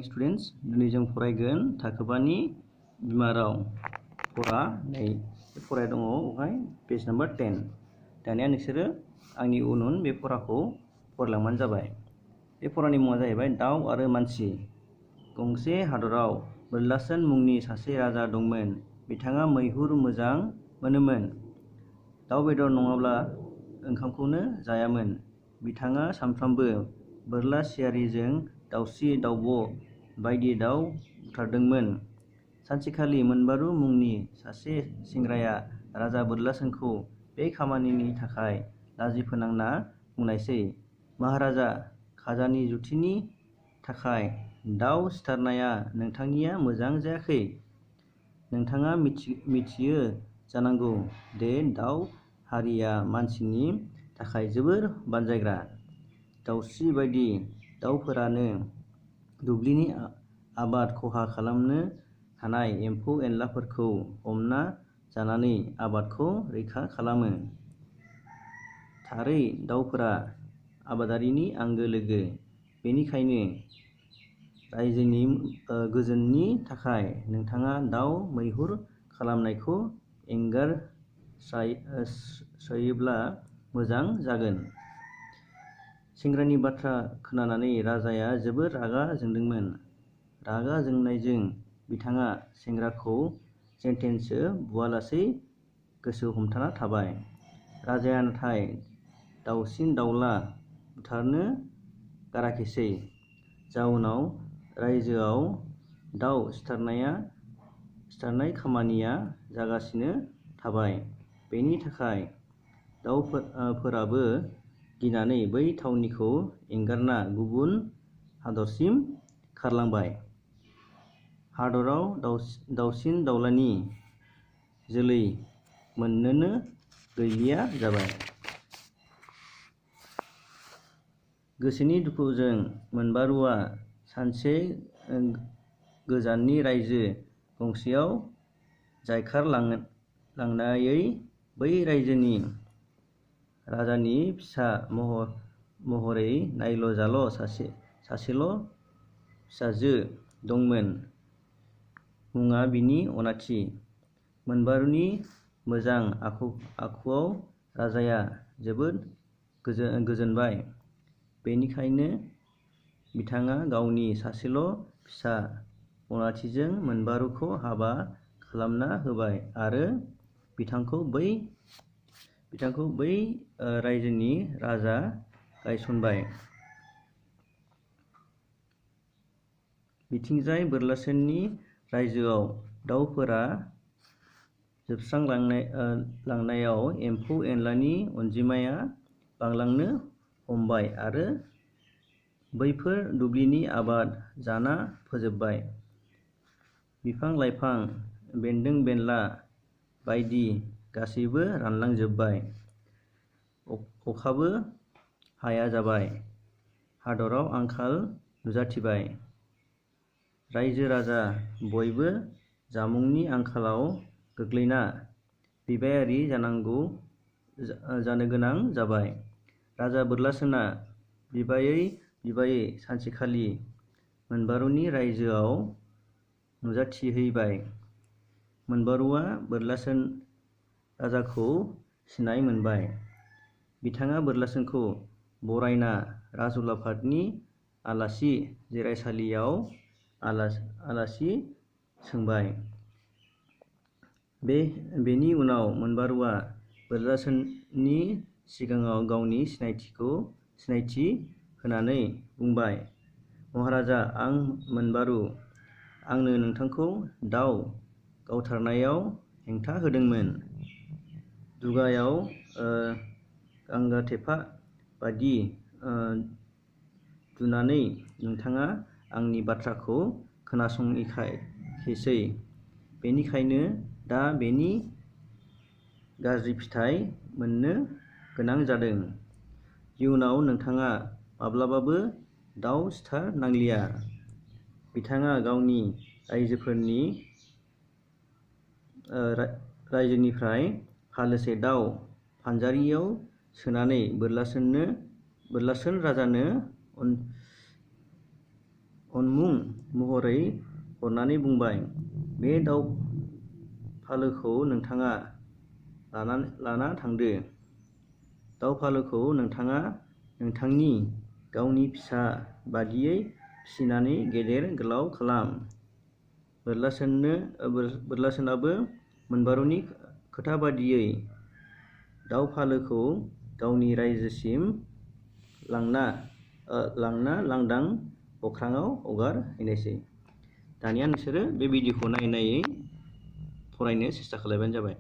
morning students. दिनै जों फरायगोन थाखोबानि बिमा राव फरा नै फराया दङ बेवहाय पेज नम्बर 10. दानिया नोंसोरो आंनि उन उन बे फराखौ फरायलांबानो जाबाय. बे फरानि मुङा जाहैबाय दाउ आरो मानसि. गंसे हादराव बोरलासोन मुंनि सासे राजा दंमोन. बिथाङा मैहुर मोजां मोनोमोन. दाउ बेदर नङाब्ला ओंखामखौनो जायामोन. बिथाङा सानफ्रोमबो बोरला सियारिजों दाउस्रि दाउब' बायदि दाउ बुथारदोंमोन. सानसेखालि मोनबारु मुंनि सासे सेंग्राया राजा बोरलासोनखौ बे खामानिनि थाखाय लाजिफोनांना बुंनायसै, महाराजा, खाजानि जुथिनि थाखाय दाउ सिथारनाया नोंथांनिया मोजां जायाखै। नोंथाङा मिथियो जानांगौ दे दाउ हारिया मानसिनि थाखाय जोबोर बानजायग्रा। दाउस्रि बायदि दाउफोरानो दुब्लिनि आबाद खहा खालामनो हानाय एम्फौ एनलाफोरखौ हमना जानानै आबादखौ रैखा खालामो। थारै दाउफोरा आबादारिनि आंगो लोगो। बेनिखायनो रायजोनि गोजोननि थाखाय नोंथाङा दाउ मैहुर खालामनायखौ एंगारस्रायोब्ला मोजां जागोन। सेंग्रानि बाथ्रा खोनानानै राजाया जोबोर रागा जोंदोंमोन। रागा जोंनायजों बिथाङा सेंग्राखौ जेनथेनसो बुवालासै गोसो हमथाना थाबाय। राजाया नाथाय दाउसिन दाउला बुथारनो गाराखिसै। जाउनाव रायजोआव दाउ सिथारनाय खामानिया जागासिनो थाबाय। बेनि थाखाय दाउफोराबो गिनानै बै थावनिखौ एंगारना गुबुन हादरसिम खारलांबाय। हादराव दाउसिन दाउलानि जोलै मोननोनो गैलिया जाबाय। गोसोनि दुखुजों मोनबारुआ सानसे गोजाननि रायजो गंसेयाव जायखारलांनायै बै रायजोनि राजानि फिसा महरै नायल' जाल' सासेल' फिसाजो दंमोन। मुङा बिनि अनाथि। मोनबारुनि मोजां आखुआव राजाया जोबोद गोजोनबाय। बेनिखायनो बिथाङा गावनि सासेल' फिसा अनाथिजों मोनबारुखौ हाबा खालामना होबाय आरो बिथांखौ बै रायजोनि राजा गायसनबाय। बिथिंजाय बोरलासोननि रायजोआव दाउफोरा जोबस्रांलांनायाव एम्फौ एनलानि अनजिमाया बांलांनो हमबाय आरो बैफोर दुब्लिनि आबाद जाना फोजोबबाय। बिफां लाइफां बेन्दों बेनला बायदि गासैबो रानलांजोबबाय। अखाबो हाया जाबाय। हादराव आंखाल नुजाथिबाय। रायजो राजा बयबो जामुंनि आंखालाव गोग्लैना बिबायारि जानो गोनां जाबाय। राजा बोरलासोना बिबायै सानसेखालि मोनबारुनि रायजोआव नुजाथिहैबाय। मोनबारुआ बोरलासोन राजाखौ सिनाय मोनबाय। बिथाङा बोरलासोनखौ बरायना राजउलाफादनि आलासि जिरायसालियाव आलासि सोंबाय। बेनि उनाव मोनबारुआ बोरलासोननि सिगाङाव गावनि सिनायथि होनानै बुंबाय, महाराजा, आं मोनबारु। आंनो नोंथांखौ दाउ गावथारनायाव हेंथा होदोंमोन। दुगायाव गांगाथेफा बादि दुनानै नोंथाङा आंनि बाथ्राखौ खोनासङाखिसै। बेनिखायनो दा बेनि गाज्रि फिथाइ मोननो गोनां जादों। इयुनाव नोंथाङा माब्लाबाबो दाउ सिथार नांलिया। बिथाङा गावनि रायजोनिफ्राय फालोसे दाउ फानजारियाव सोनानै बोरलासोन राजानो अनमुं महरै हरनानै बुंबाय, बे दाउ फालोखौ नोंथाङा लाना थांदो। दाउ फालोखौ नोंथाङा नोंथांनि गावनि फिसा बादियै फिसिनानै गेदेर गोलाव खालाम। बोरलासोनाबो मोनबारुनि खोथा बादियै दाउ फालोखौ गावनि रायजोसिम लांना लांदां अख्राङाव हगार हैनायसै। दानिया नोंसोरो बे भिडिअखौ नायै फरायनो सेस्था खालामबानो जाबाय।